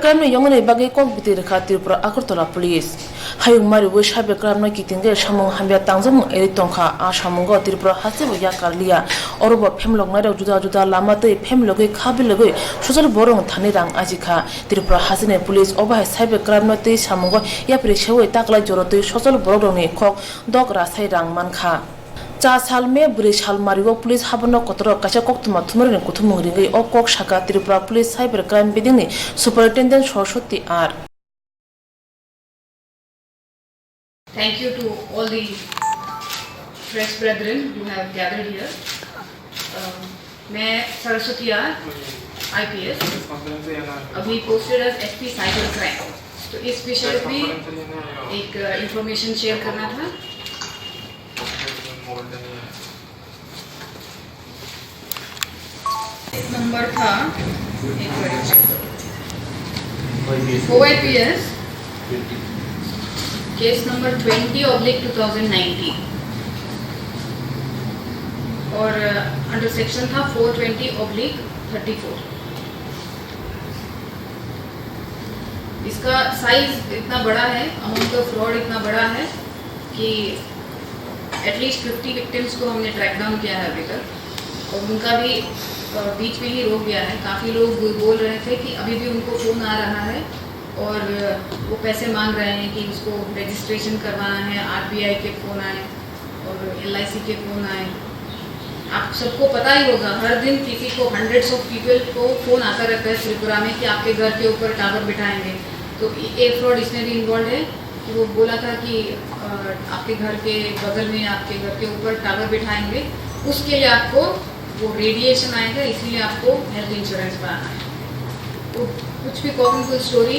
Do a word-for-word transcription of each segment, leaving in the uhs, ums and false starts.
Crime ni yongni bagwi kok biti rwkha Tripura Agartala Police. Hayung mariwi cyber crime no kitingwi samung hamya tangjakmung erwi tongkha. A samungo Tripura hasteo yakarliya. Orobo phemloknairok juda juda lama twi phemlogwi kha bilogwi sojol borok thani rang ajikha. Tripura hasteni police obo hai cyber crime no twi samungo yapri sewi taklai joro twi sojol borok rokni kok dok rasai rang mankha. Cha sal May bwrwi sal mario police haborno kotorok kaisa koktwma thumarokni kuthumung ringwi o kok saka Tripura Police Cyber Crime Building ni Superintendent Saraswati R. Thank you to all the press brethren who have gathered here. Um, मैं Saraswati R, IPS, अभी posted as SP cyber crime. तो इस विषय पे एक information share करना था। नंबर था, एक मिनट, ओआईपीएस, case number twenty oblique two thousand nineteen, और अंडर सेक्शन था four twenty oblique thirty four. इसका साइज इतना बड़ा है, अमाउंट ऑफ फ्रॉड इतना बड़ा है कि एटलीस्ट फिफ्टी विक्टिम्स को हमने ट्रैक डाउन किया है अभी तक, और उनका भी अ, बीच में ही रोक गया है। काफ़ी लोग बोल रहे थे कि अभी भी उनको फ़ोन आ रहा है और वो पैसे मांग रहे हैं कि उसको रजिस्ट्रेशन करवाना है, आरबीआई के फ़ोन आए और एलआईसी के फ़ोन आए। आप सबको पता ही होगा, हर दिन किसी को, हंड्रेड्स ऑफ पीपल को फ़ोन आता रहता है त्रिपुरा में कि आपके घर के ऊपर टावर बिठाएंगे। तो ये फ्रॉड इसमें भी इन्वॉल्व है कि वो बोला था कि अ, आपके घर के बगल में, आपके घर के ऊपर टावर बिठाएंगे, उसके लिए आपको वो रेडिएशन आएगा, इसीलिए आपको हेल्थ इंश्योरेंस बनाना है। तो कुछ भी कॉमिकल स्टोरी।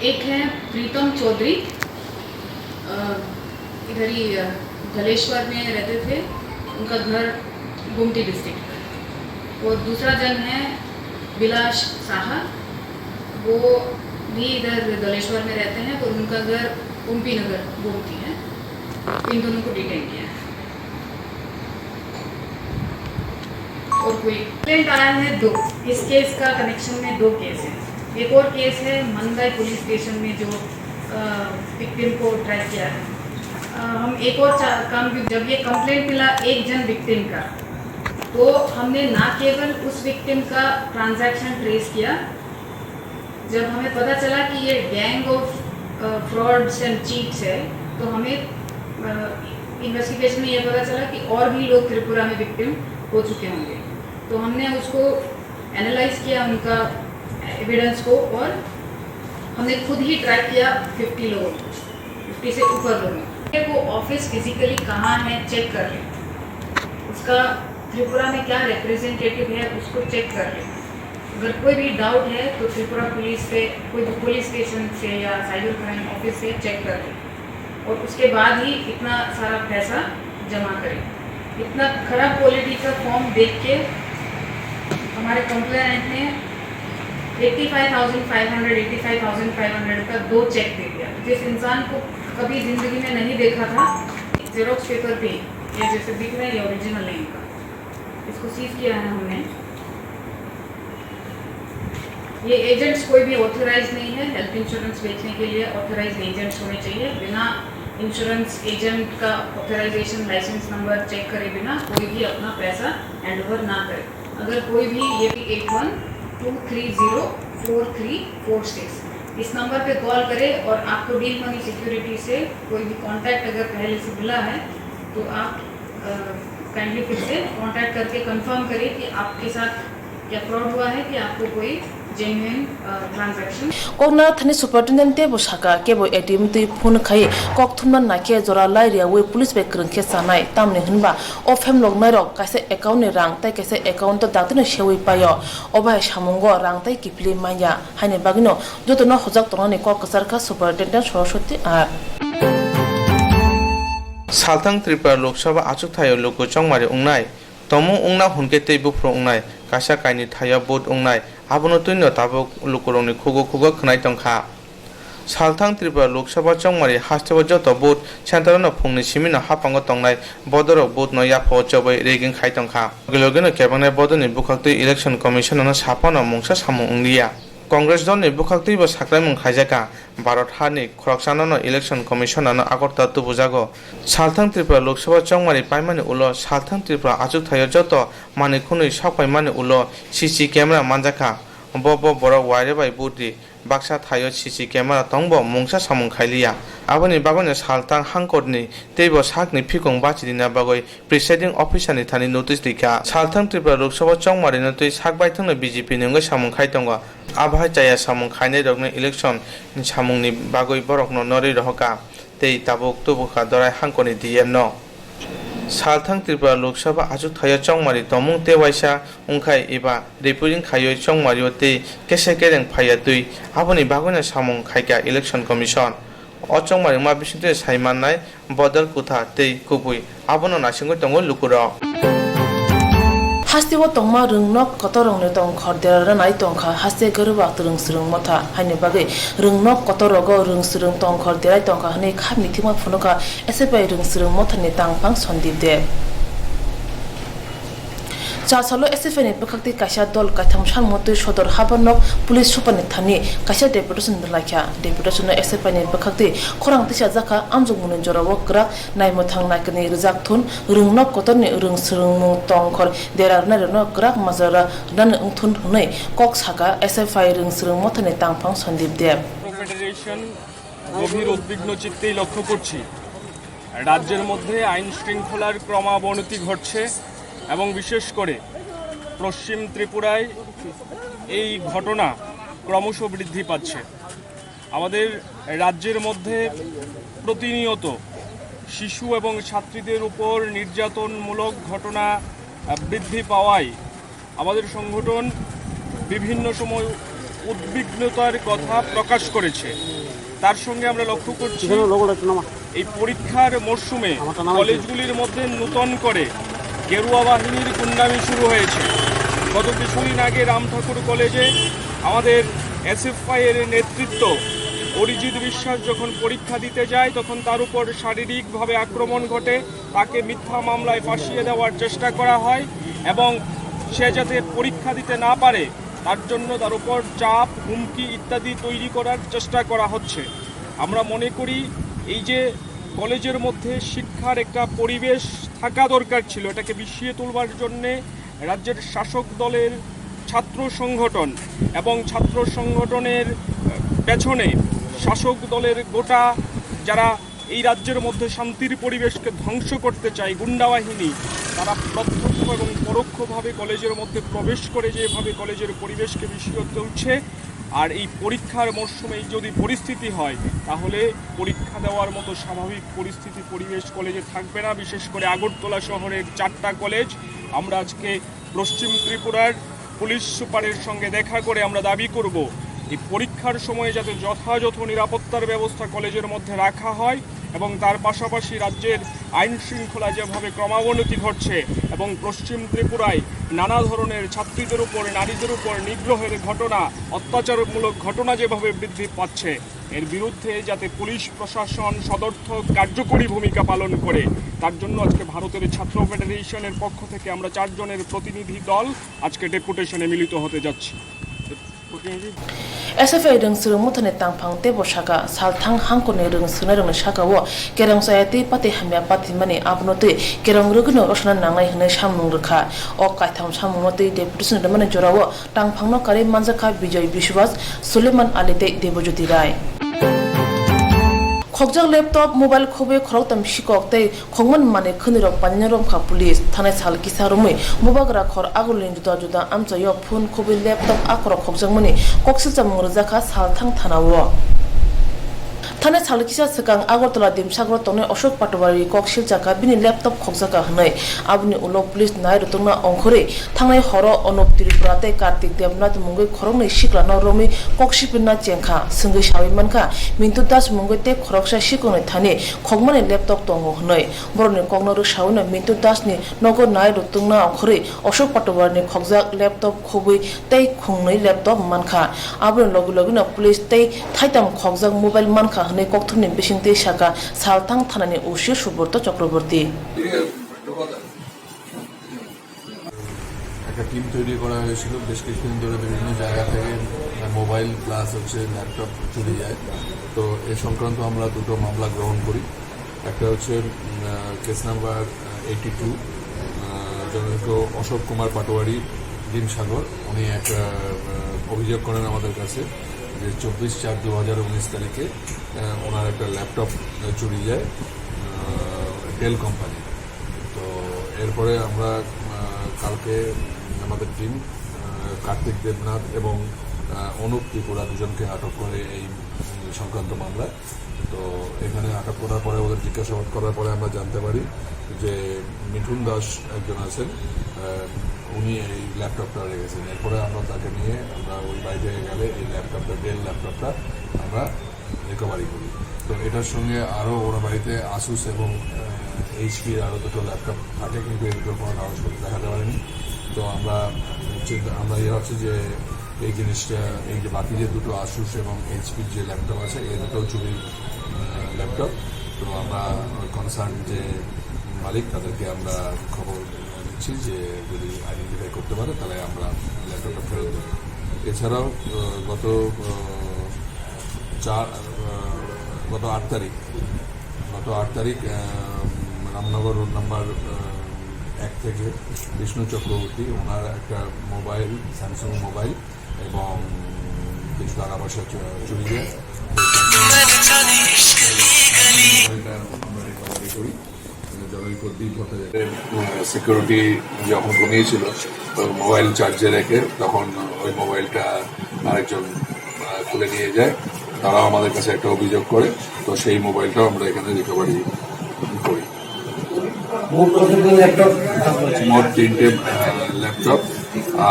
एक है प्रीतम चौधरी, अ, इधर ही, अ, धलेश्वर में रहते थे, उनका घर गोमती डिस्ट्रिक्ट में। और दूसरा जन है विलास साहा, वो भी इधर धलेश्वर में रहते हैं और उनका घर कुम्पी नगर गोमती है। इन दोनों को डिटेन किया है। और कोई कंप्लेंट आया है दो, इस केस का कनेक्शन में दो केस है। एक और केस है मनगाई पुलिस स्टेशन में जो, अ, विक्टिम को ट्रैक किया है। अ, हम एक और चा-, काम भी, जब ये कंप्लेंट मिला एक जन विक्टिम का, तो हमने ना केवल उस विक्टिम का ट्रांजैक्शन ट्रेस किया, जब हमें पता चला कि ये gang of, a, frauds and cheats है, तो हमें, अ, इन्वेस्टिगेशन में ये पता चला कि और भी लोग त्रिपुरा में विक्टिम हो चुके होंगे। तो हमने उसको एनालाइज किया, उनका एविडेंस को, और हमने खुद ही ट्रैक किया फिफ्टी लोगों को, फिफ्टी से ऊपर लोगों को। वो ऑफिस फिजिकली कहाँ है, चेक कर लें। उसका त्रिपुरा में क्या रिप्रेजेंटेटिव है, उसको चेक कर लें। अगर कोई भी डाउट है, तो त्रिपुरा पुलिस से, कोई भी पुलिस स्टेशन से या साइबर क्राइम ऑफिस से चेक कर लें। और उसके बाद ही इतना सारा पैसा जमा करें। इतना खराब क्वालिटी का फॉर्म देख के हमारे कंप्लेनेंट ने eighty five thousand five hundred, eighty five thousand five hundred का दो चेक दे दिया, जिस इंसान को कभी जिंदगी में नहीं देखा था। जेरोक्स पेपर पे ये जैसे दिख रहा है, ये ओरिजिनल है इनका, इसको सीज किया है हमने। ये एजेंट्स कोई भी ऑथराइज नहीं है, हेल्थ इंश्योरेंस बेचने के लिए ऑथराइज एजेंट्स होने चाहिए। बिना इंश्योरेंस एजेंट का ऑथराइजेशन, लाइसेंस नंबर चेक करे बिना कोई भी अपना पैसा हैंडओवर ना करे। अगर कोई भी ये eight one two three zero four three four six, इस नंबर पे कॉल करे और आपको डील मनी सिक्योरिटी से कोई भी कॉन्टैक्ट अगर पहले से मिला है, तो आप काइंडली फिर से कॉन्टैक्ट करके कंफर्म करें कि आपके साथ क्या फ्रॉड हुआ है, कि आपको कोई genuine transaction. Koknathani superintendent teibo saka, kebo A T M twi phone khai kok thumna naikhe jora lai riyaui police bai kwrwng khe chanai, tamni hwnba o phemloknairok kaisa account ni rang tei kaisa account o daktino seui paio, obo hai samungo rang tei kiphilwi manya, haini bagwino jotono hojak tongnani kok kwcharkha Superintendent Saraswati R. Salthang Tripura Lok Sabha achukthai o luku chongmari wngnai, tomung wngna hwnkhe tei buphuru wngnai, kaisa kainwi thaio vote wngnai, abono twino tabuk lukurokni khugo khugo khwnai tongkha. Salthang Tripura Lok Sabha chongmari hasteo joto vote centre-o no phungni simi no haphango tongnai bodorok vote no yaphao chobwi rigging khai tongkha. Logi logi no kebengnai bodoni bwkhaktwi Election Commission no saphano mungsa samung wngliya. Congress dolni bwkhaktwibo sakraimung khaijakha. Bharat hani khoroksano election commissionerno Agartala tubujago. Salthang Tripura Lok Sabha chongmari paimani ulo salthang Tripura achukthaio joto manwi khwnwi sokpaimani ulo C C camera manjakha. Bo bo borok waire bai vote ri. Baksa thaio C C camera tongbo mungsa samung khailiya. Aboni bagwino salthang hangkorni teibo sakni phikung bachirina bagwi presiding officer ni thani notice rikha. Salthang Tripura Lok Sabha chongmarino twi sak baithangno B J P ni wngwi samung khai tongo. Abo hai chaya samung khainai rokno election ni samungni bagwi borokno norwi rohorkha tei tabuk tubukha Dorai hangkoni D M no. Salthang Tripura Lok Sabha achukthaio chongmari tongmung tei waisa wngkhai eba repuring khaiwi chongmario tei kesa kereng phaiya twi aboni bagwino samung khaikha Election Commission. O chongmari wngma bisingtwi sai mannai bodol kutha tei kubui abono naisingwi tongo lukurok. Hasteo tongma rwngnok kotorrokni tongkhor dera rwnai tongkha haste Garuba Rwngswrwng Motha, haini bagwi rwngnok kotorrogo rwngswrwng tongkhor derai tongkha hwnwi kha mithima phunukha S F I Rwngswrwng Mothani tangphang Sandip Deb. Chasalo S F I ni bwkhaktwi kaisa dol kaitham salmotwi sodor habarnok police superni thani kaisa deputation rwlaikha. Deputation-o S F I ni bwkhaktwi khorang tisajakha, amjokmungni jorao kwrak naimwthang naikani rwjak thun, rwngnok kotorni rwngswrwngmung tongkhor dera rwnairokno kwrak majra rwnani wngthun hwnwi kok sakha S F I Rwngswrwng Mothani tangphang Sandip Deb. Federation গভীর উদ্বিগ্ন চিত্তেই লক্ষ্য করছি, রাজ্যের মধ্যে আইন শৃঙ্খলার ক্রমাবনতি ঘটছে এবং বিশেষ করে পশ্চিম ত্রিপুরায় এই ঘটনা ক্রমশ বৃদ্ধি পাচ্ছে। আমাদের রাজ্যের মধ্যে প্রতিনিয়ত শিশু এবং ছাত্রীদের উপর নির্যাতনমূলক ঘটনা, আহ, বৃদ্ধি পাওয়ায় আমাদের সংগঠন বিভিন্ন সময় উদ্বিগ্নতার কথা প্রকাশ করেছে। তার সঙ্গে আমরা লক্ষ্য করছি, এই পরীক্ষার মরশুমে কলেজগুলির মধ্যে নূতন করে গেরুয়া বাহিনীর গুন্ডামি শুরু হয়েছে। গত কিছুদিন আগে রাম ঠাকুর কলেজে আমাদের এসএফআই এর নেতৃত্ব অরিজিৎ বিশ্বাস যখন পরীক্ষা দিতে যায়, তখন তার উপর শারীরিকভাবে আক্রমণ ঘটে, তাকে মিথ্যা মামলায় ফাঁসিয়ে দেওয়ার চেষ্টা করা হয় এবং সে যাতে পরীক্ষা দিতে না পারে, তার জন্য তার উপর চাপ, হুমকি ইত্যাদি তৈরি করার চেষ্টা করা হচ্ছে। আমরা মনে করি, এই যে কলেজের মধ্যে শিক্ষার একটা পরিবেশ থাকা দরকার ছিল, এটাকে বিষিয়ে তুলবার জন্যে রাজ্যের শাসক দলের ছাত্র সংগঠন এবং ছাত্র সংগঠনের, আহ, পেছনে শাসক দলের গোটা যারা এই রাজ্যের মধ্যে শান্তির পরিবেশকে ধ্বংস করতে চায় গুন্ডা বাহিনী, তারা প্রত্যক্ষ এবং পরোক্ষভাবে কলেজের মধ্যে প্রবেশ করে যেভাবে কলেজের পরিবেশকে বিষিয়ে তুলছে, আর এই পরীক্ষার মরশুমে যদি পরিস্থিতি হয়, তাহলে পরীক্ষা দেওয়ার মতো স্বাভাবিক পরিস্থিতি পরিবেশ কলেজে থাকবে না। বিশেষ করে আগরতলা শহরের চারটা কলেজ, আমরা আজকে পশ্চিম ত্রিপুরার পুলিশ সুপারের সঙ্গে দেখা করে আমরা দাবি করব, এই পরীক্ষার সময় যাতে যথাযথ নিরাপত্তার ব্যবস্থা কলেজের মধ্যে রাখা হয় এবং তার পাশাপাশি রাজ্যের আইন শৃঙ্খলা যেভাবে ক্রমাবনতি ঘটছে এবং পশ্চিম ত্রিপুরায় নানা ধরনের ছাত্রীদের উপর, নারীদের উপর নিগ্রহের ঘটনা, অত্যাচারমূলক ঘটনা যেভাবে বৃদ্ধি পাচ্ছে, এর বিরুদ্ধে যাতে পুলিশ প্রশাসন সদর্থক কার্যকরী ভূমিকা পালন করে, তার জন্য আজকে ভারতের ছাত্র ফেডারেশনের পক্ষ থেকে আমরা চারজনের প্রতিনিধি দল আজকে ডেপুটেশনে মিলিত হতে যাচ্ছি। S F I Rwngswrwng Mothani tangphang teibo sakha, salthang hangkorni rwngswrwngnairokni sakao kerong chaya tei pati hamya patimani, abono twi kerong rwgwino rosana nangnai hwnwi samung rwkha. O kaitham samungno twi deputation rwmani jorao tangphangno karwi manjakha Bijoy Biswas, Suleiman Ali tei Debojyoti Rai. Khokjak laptop, mobile khobwi khoroktham sikok tei khokmani manwi khwnwirok painani romkha police. Thanai sal kisa romwi bubagra khor Agulini juda juda amchaio phone khobwi laptop akorok khokjakmani koksilchamung rwjakha Salthang thanao. Thanai sal kisa swkang Agartala Dimsakro tongnai Ashok Patwari kok silchakha bini laptop khokjakha hwnwi. Aboni ulo police nai rwtwngna ongkhorwi thangnai horo Anup Tripura tei Kartik Debnath mungwi khoroknwi siklano romwi kok sipirna chengkha. Swngwi sawi mankha, Mintu Das mungwi tei khoroksa sikhokni thani khokmani laptop tongo hwnwi. Borokni kokno rwsawino Mintu Dasni nogo nai rwtwngna ongkhorwi Ashok Patwarni khokjak laptop khobwi tei khungnwi laptop mankha. Aboni logi logino police tei thaitam khokjak mobile mankha hwnwi kokthumni bisingtwi sakha Salthang thanani O C Subrata Chakraborty. একটা টিম তৈরি করা হয়েছিল, বেশ কিছুদিন ধরে বিভিন্ন জায়গা থেকে মোবাইল প্লাস হচ্ছে ল্যাপটপ চুরি যায়। তো এ সংক্রান্ত আমরা দুটো মামলা গ্রহণ করি। একটা হচ্ছে কেস নাম্বার এইটি টু, জনৈক অশোক কুমার পাটোয়ারি, ডিমসাগর। উনি একটা আহ, অভিযোগ করেন আমাদের কাছে যে চব্বিশ চার দু হাজার উনিশ তারিখে আহ, ওনার একটা ল্যাপটপ চুরি যায় ডেল কোম্পানি। তো এরপরে আমরা আহ, কালকে আমাদের টিম কার্তিক দেবনাথ এবং আহ, অনুপ ত্রিপুরা দুজনকে আটক করে এই উম, সংক্রান্ত মামলায়। তো এখানে আটক করার পরে, ওদের জিজ্ঞাসাবাদ করার পরে আমরা জানতে পারি যে মিঠুন দাস একজন আছেন, আহ, উনি এই ল্যাপটপটা রেখেছেন। এরপরে আমরা তাকে নিয়ে, আমরা ওই বাড়ি থেকে গেলে এই ল্যাপটপটা, ডেল ল্যাপটপটা আমরা রিকভারি করি। তো এটার সঙ্গে আরও ওরা বাড়িতে আসুস এবং এইচপির আরও দুটো ল্যাপটপ থাকে, কিন্তু এই দুটোর কোনো কাগজপত্র দেখা যায়নি। তো আমরা চিন্তা, আমরা ইয়ে ভাবছি যে এই জিনিসটা, এই যে বাকি যে দুটো আসুস এবং এইচপির যে ল্যাপটপ আছে, এই দুটো চুরির ল্যাপটপ। তো আমরা কনসার্ন যে মালিক, তাদেরকে আমরা খবর দিচ্ছি যে যদি আইডেন্টিফাই করতে পারে, তাহলে আমরা ল্যাপটপটা ফেরত দেবো। এছাড়াও আহ, গত আহ, চার আহ, গত আট তারিখ, গত আট তারিখ আহ, রামনগর রোড নাম্বার আহ, এক থেকে বিষ্ণু চক্রবর্তী, ওনার একটা মোবাইল, স্যামসাং মোবাইল এবং কিছু টাকা পয়সা চু- চুরি যায়। এটা আমরা রিকভারি করি। জনৈক দীপ ভট্টাচার্য। সিকিউরিটি যখন ঘুমিয়েছিল, ওর মোবাইল চার্জে রেখে তখন ওই মোবাইলটা আরেকজন আহ, তুলে নিয়ে যায়। তারাও আমাদের কাছে একটা অভিযোগ করে, তো সেই মোবাইলটাও আমরা এখানে রিকভারি করি। মোট কতগুলো ল্যাপটপ? মোট তিনটে আহ, ল্যাপটপ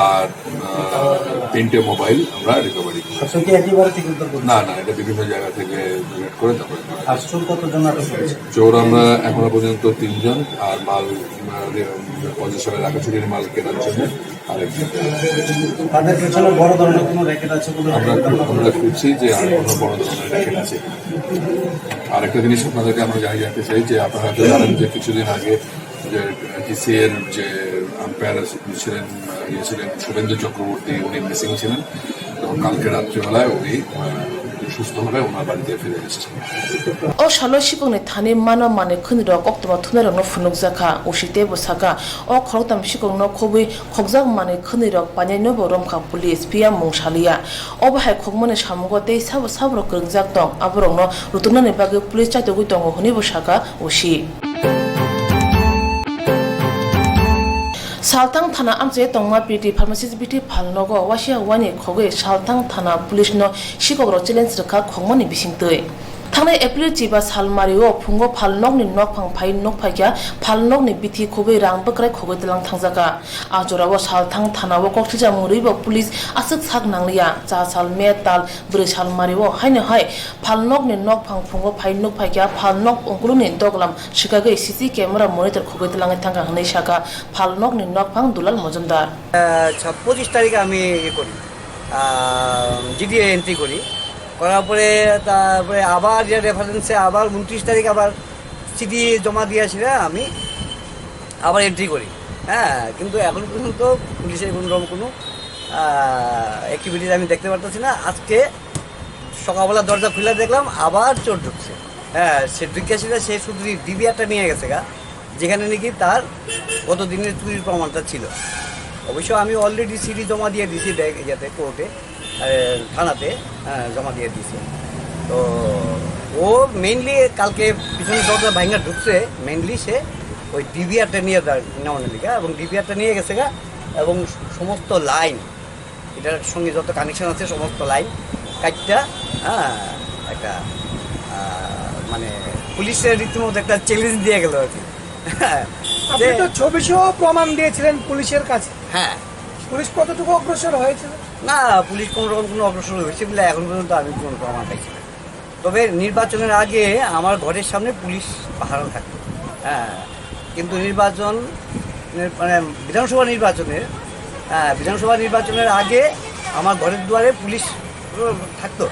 আর আহ, তিনটে মোবাইল আমরা রিকভারি করি। সবসময় কি একই বাড়ি থেকে উদ্ধার করছে? না, না, এটা বিভিন্ন জায়গা থেকে জেনারেট করে তারপরে। আর চোর কতজন আটক করেছে? চোর আমরা এখনো পর্যন্ত তিনজন, আর মাল পজিশনে রাখা, চুরির মাল কেনার জন্য আরেকজন। তাদের পেছনে বড় ধরনের কোনো র‍্যাকেট আছে বলে আমরা আমরা খুঁজছি যে আর কোনো বড় ধরনের র‍্যাকেট আছে। আর একটা জিনিস আপনাদেরকে আমরা জানিয়ে জানতে চাই যে আপনারা তো জানেন যে কিছুদিন আগে যে ডিসি এর যে আম্পায়ার ছিলেন, ইয়ে ছিলেন, শুভেন্দু চক্রবর্তী, উনি মিসিং ছিলেন। তো কালকে রাত্রিবেলায় উনি আহ, সুস্থভাবে ওনার বাড়িতে ফিরে এসেছেন। O salo sikokni thani mano manwi khwnirok koktwma thumnairokno phunukjakha. Usi teibo sakha, o khoroktham sikokno khobwi khokjak manwi khwnirok painainobo romkha police, phiya mung saliya. Obo hai khokmani samungo tei sabo saborok kwrwngjak tong, aborokno rwtwknani bagwi police chaitugwi tongo hwnwibo sakha usi. Salthang thana amchai tongma B T pharmacist B T phalnogo wasia waini khogwi Salthang thana police no sikokrok challenge rwkha khokmani bisingtwi. Thangnai April chiba salmario phungo phalnokni nokphang phai nukphaikha, phalnokni bithi khobwi rang bwkrai khogwi tlang thangjakha. A jorao Salthang thanao kokthijakmung rwibo police aswk sak nangliya, cha sal, me tal, bwrwi salmario haino hai phalnokni nokphang phungo phai nukphaikha, phalnok ungkulukni doglam swkagwi C C camera monitor khogwi tlangwi thangkha hwnwi sakha phalnokni nokphang Dulal Mojumdar. আহ, ছা-, পঁচিশ তারিখে আমি ইয়ে করি, GDA entry করি। করার পরে, তারপরে আবার যে রেফারেন্সে আবার ঊনত্রিশ তারিখ আবার সিডি জমা দিয়ে আসি না আমি, আবার এন্ট্রি করি। হ্যাঁ, কিন্তু এখন পর্যন্ত পুলিশের কোনো রকম কোনো, আহ, অ্যাক্টিভিটিস আমি দেখতে পারতেছি না। আজকে সকালবেলা দরজা খুলে দেখলাম আবার চোর ঢুকছে। হ্যাঁ, সে ঢুকে ছিল, সে শুধু ডিভিআরটা নিয়ে গেছে গা, যেখানে নাকি তার গত দিনের চুরির প্রমাণটা ছিল। অবশ্য আমি অলরেডি সিডি জমা দিয়ে দিয়েছি ব্যাগ, ইয়েতে, কোর্টে, এ, থানাতে, হ্যাঁ, জমা দিয়ে দিয়েছি। তো ও মেইনলি কালকে পিছনে দরজা ভাঙা ঢুকছে, মেইনলি সে ওই ডিভিআরটা নিয়ে দা-, নেওয়ানোর লিগা, এবং ডিভিআরটা নিয়ে গেছে গা, এবং সমস্ত লাইন, এটার সঙ্গে যত কানেকশন আছে সমস্ত লাইন কাটটা, হ্যাঁ, একটা, আহ, মানে, পুলিশের রীতিমতো একটা চ্যালেঞ্জ দিয়ে গেল আর কি। আপনি যে তো ছবি সহ প্রমাণ দিয়েছিলেন পুলিশের কাছে। হ্যাঁ। পুলিশ কতটুকু অগ্রসর হয়েছিল? না, পুলিশ কোনো রকম কোনো অগ্রসর হয়েছে বলে এখন পর্যন্ত আমি কোনো প্রমাণ পাইছি না। তবে নির্বাচনের আগে আমার ঘরের সামনে পুলিশ পাহারা থাকতো। হ্যাঁ, কিন্তু নির্বাচন, মানে, বিধানসভা নির্বাচনের, হ্যাঁ, বিধানসভা নির্বাচনের আগে আমার ঘরের দুয়ারে পুলিশ থাকতো,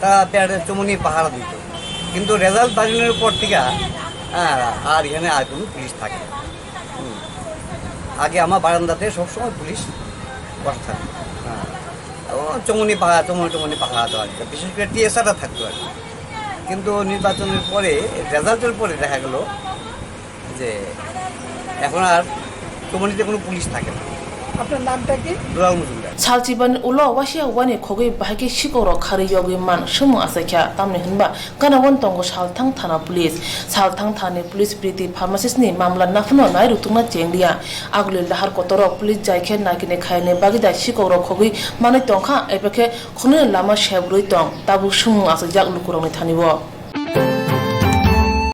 তারা প্যাডের চমনি পাহারা দিত। কিন্তু রেজাল্ট বাড়ানোর পর থেকে, হ্যাঁ, আর এখানে আর কোনো পুলিশ থাকে না। হুম। আগে আমার বারান্দাতে সবসময় পুলিশ বসা থাকতো। হ্যাঁ। ও চমনি পাহারা, চমনি, চমনি পাহারা দেওয়া হতো। বিশেষ করে টিএসআররা থাকতো আর কি। কিন্তু নির্বাচনের পরে, রেজাল্টের পরে দেখা গেল যে এখন আর চমনিতে কোনো পুলিশ থাকে না। আপনার নামটা কি? দুলাল Majumdar. Salchibani ulo wasia wani khogwi bahai khe sikhok rok kharwi yogwi man swngmung achaikha, tamni hwnba gana wani tongo Salthang thana police. Salthang thani police Priti pharmacist ni mamla naphano nai rwtwkna chenglia. Aguli lahar kotor rok police jai khe nakini khaini bagwi da sikhok rok khogwi manwi tongkha, eba khe khwnwi lama sebrwi tong, tabuk swngmung achaijak lukurokni thani o.